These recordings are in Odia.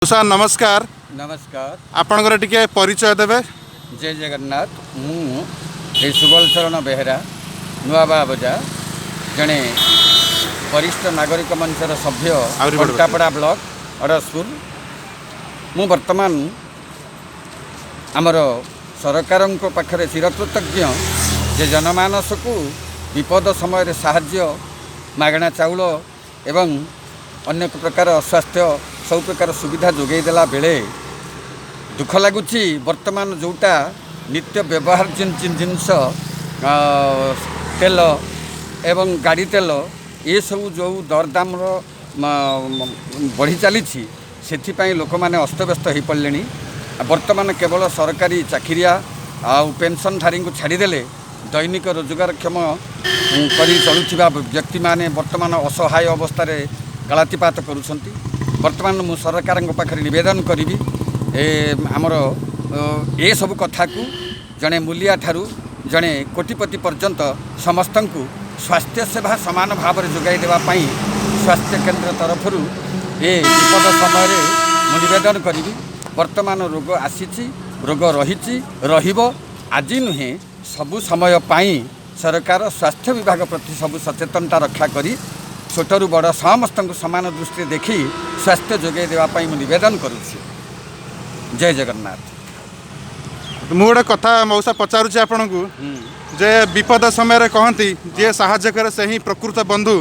ସାର୍, ନମସ୍କାର। ନମସ୍କାର। ଆପଣଙ୍କର ଟିକେ ପରିଚୟ ଦେବେ? ଜୟ ଜଗନ୍ନାଥ। ମୁଁ ଶ୍ରୀ ସୁବଳ ଚରଣ ବେହେରା, ନୂଆବାବଜା, ଜଣେ ବରିଷ୍ଠ ନାଗରିକ ମଞ୍ଚର ସଭ୍ୟ, ଆହୁରି ବଡ଼। କଣ୍ଟାପଡ଼ା ବ୍ଲକ, ଅଡ଼ଶପୁର। ମୁଁ ବର୍ତ୍ତମାନ ଆମର ସରକାରଙ୍କ ପାଖରେ ଚିରକୃତଜ୍ଞ ଯେ ଜନମାନସକୁ ବିପଦ ସମୟରେ ସାହାଯ୍ୟ, ମାଗଣା ଚାଉଳ ଏବଂ ଅନେକ ପ୍ରକାର ସ୍ୱାସ୍ଥ୍ୟ, ସବୁ ପ୍ରକାର ସୁବିଧା ଯୋଗାଇ ଦେଲା ବେଳେ ଦୁଃଖ ଲାଗୁଛି, ବର୍ତ୍ତମାନ ଯେଉଁଟା ନିତ୍ୟ ବ୍ୟବହାର ଜିନିଷ, ତେଲ ଏବଂ ଗାଡ଼ି ତେଲ, ଏସବୁ ଯେଉଁ ଦରଦାମର ବଢ଼ି ଚାଲିଛି, ସେଥିପାଇଁ ଲୋକମାନେ ଅସ୍ତବ୍ୟସ୍ତ ହୋଇପଡ଼ିଲେଣି। ଆଉ ବର୍ତ୍ତମାନ କେବଳ ସରକାରୀ ଚାକିରିଆ ଆଉ ପେନ୍ସନ୍ଧାରୀଙ୍କୁ ଛାଡ଼ିଦେଲେ ଦୈନିକ ରୋଜଗାରକ୍ଷମ କରି ଚଳୁଥିବା ବ୍ୟକ୍ତିମାନେ ବର୍ତ୍ତମାନ ଅସହାୟ ଅବସ୍ଥାରେ କାଳାତିପାତ କରୁଛନ୍ତି। ବର୍ତ୍ତମାନ ମୁଁ ସରକାରଙ୍କ ପାଖରେ ନିବେଦନ କରିବି, ଏ ଆମର ଏସବୁ କଥାକୁ ଜଣେ ମୂଲିଆ ଠାରୁ ଜଣେ କୋଟିପତି ପର୍ଯ୍ୟନ୍ତ ସମସ୍ତଙ୍କୁ ସ୍ୱାସ୍ଥ୍ୟ ସେବା ସମାନ ଭାବରେ ଯୋଗାଇ ଦେବା ପାଇଁ ସ୍ୱାସ୍ଥ୍ୟ କେନ୍ଦ୍ର ତରଫରୁ ଏ ବିପଦ ସମୟରେ ମୁଁ ନିବେଦନ କରିବି। ବର୍ତ୍ତମାନ ରୋଗ ଆସିଛି, ରୋଗ ରହିଛି, ରହିବ। ଆଜି ନୁହେଁ, ସବୁ ସମୟ ପାଇଁ ସରକାର ସ୍ୱାସ୍ଥ୍ୟ ବିଭାଗ ପ୍ରତି ସବୁ ସଚେତନତା ରକ୍ଷା କରି ଛୋଟରୁ ବଡ଼ ସମସ୍ତଙ୍କୁ ସମାନ ଦୃଷ୍ଟିରେ ଦେଖି ସ୍ୱାସ୍ଥ୍ୟ ଯୋଗାଇ ଦେବା ପାଇଁ ମୁଁ ନିବେଦନ କରୁଛି। ଜୟ ଜଗନ୍ନାଥ। ମୁଁ ଗୋଟେ କଥା ମଉସା ପଚାରୁଛି ଆପଣଙ୍କୁ ଯେ ବିପଦ ସମୟରେ କହନ୍ତି, ଯିଏ ସାହାଯ୍ୟ କରେ ସେ ହିଁ ପ୍ରକୃତ ବନ୍ଧୁ।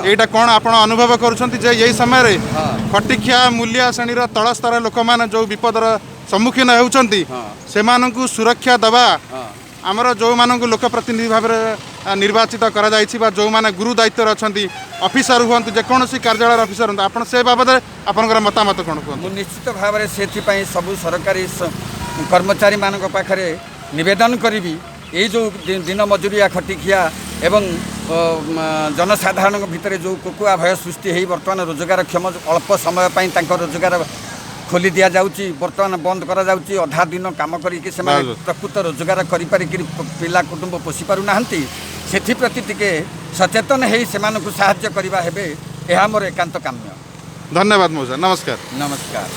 ଏଇଟା କ'ଣ ଆପଣ ଅନୁଭବ କରୁଛନ୍ତି ଯେ ଏଇ ସମୟରେ ଖଟିଖିଆ ମୂଲିଆ ଶ୍ରେଣୀର ତଳ ସ୍ତର ଲୋକମାନେ ଯେଉଁ ବିପଦର ସମ୍ମୁଖୀନ ହେଉଛନ୍ତି, ସେମାନଙ୍କୁ ସୁରକ୍ଷା ଦେବା ଆମର ଯେଉଁମାନଙ୍କୁ ଲୋକପ୍ରତିନିଧି ଭାବରେ ନିର୍ବାଚିତ କରାଯାଇଛି ବା ଯେଉଁମାନେ ଗୁରୁ ଦାୟିତ୍ୱରେ ଅଛନ୍ତି, ଅଫିସର ହୁଅନ୍ତୁ, ଯେକୌଣସି କାର୍ଯ୍ୟାଳୟର ଅଫିସର ହୁଅନ୍ତୁ, ଆପଣ ସେ ବାବଦରେ ଆପଣଙ୍କର ମତାମତ କ'ଣ କୁହନ୍ତୁ? ମୁଁ ନିଶ୍ଚିତ ଭାବରେ ସେଥିପାଇଁ ସବୁ ସରକାରୀ କର୍ମଚାରୀମାନଙ୍କ ପାଖରେ ନିବେଦନ କରିବି, ଏଇ ଯେଉଁ ଦିନ ମଜୁରିଆ, ଖଟିଖିଆ ଏବଂ ଜନସାଧାରଣଙ୍କ ଭିତରେ ଯେଉଁ କୋକୁଆ ଭୟ ସୃଷ୍ଟି ହେଇ ବର୍ତ୍ତମାନ ରୋଜଗାରକ୍ଷମ ଅଳ୍ପ ସମୟ ପାଇଁ ତାଙ୍କ ରୋଜଗାର ଖୋଲି ଦିଆଯାଉଛି, ବର୍ତ୍ତମାନ ବନ୍ଦ କରାଯାଉଛି। ଅଧା ଦିନ କାମ କରିକି ସେମାନେ ପ୍ରକୃତ ରୋଜଗାର କରିପାରିକିରି ପିଲା କୁଟୁମ୍ବ ପୋଷି ପାରୁନାହାନ୍ତି। ସେଥିପ୍ରତି ଟିକେ ସଚେତନ ହେଇ ସେମାନଙ୍କୁ ସାହାଯ୍ୟ କରିବା ହେବେ, ଏହା ମୋର ଏକାନ୍ତ କାମ୍ୟ। ଧନ୍ୟବାଦ ମଉସା, ନମସ୍କାର। ନମସ୍କାର।